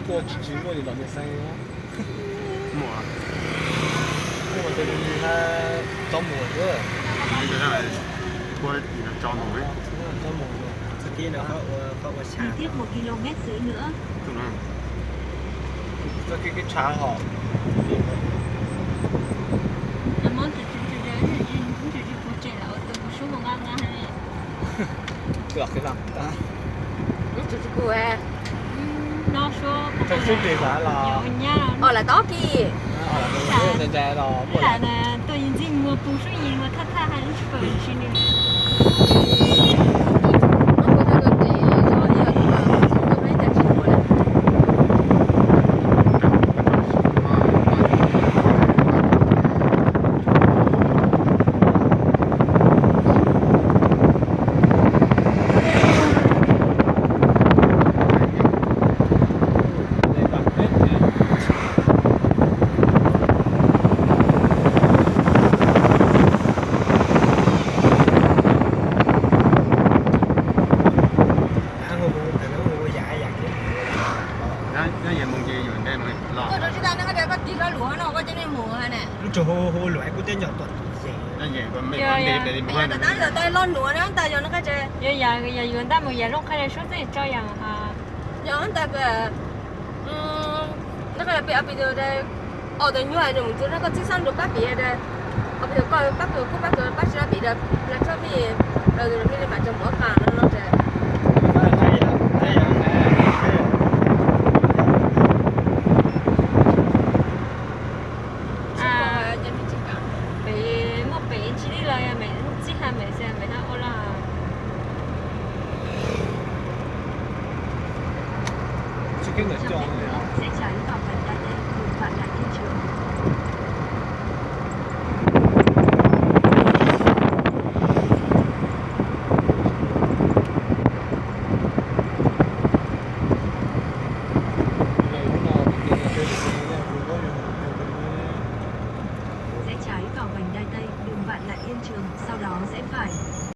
Tuaj tsis tsis muaj li los niam xeeb. Muaj. Muaj ces nws txob mus xwb. Ua tso mus. Txoj kev no ua, ua tshav. Txoj kev kev tshav hos. Os, lawv tob kis. Tuaj rau tsis tas no koj tias koj tig hlo lus no koj coj nej mus ne. Lub tsuas hu hu lus kuj teb nco tuam tus yees. Yog tab ntawd tais loj nuav na tas yog no qab tse. Yog yam yuav ntaj mus yam looj qhab le suab txij tso yam ha. Yog ntag, no qab peb ob pis tus, ob tug nyuag nws mus tus no koj txib xab nrug pab pim, ob pis tus koj pab kws kuj pab kws pab tsis pab pim, los txhob pib, los pib li mam tso npav qas no no tse. Pem muaj pem tsis li los yog mem txij ha mem xwb mem ha ua los. Tsis kev ntawm coj.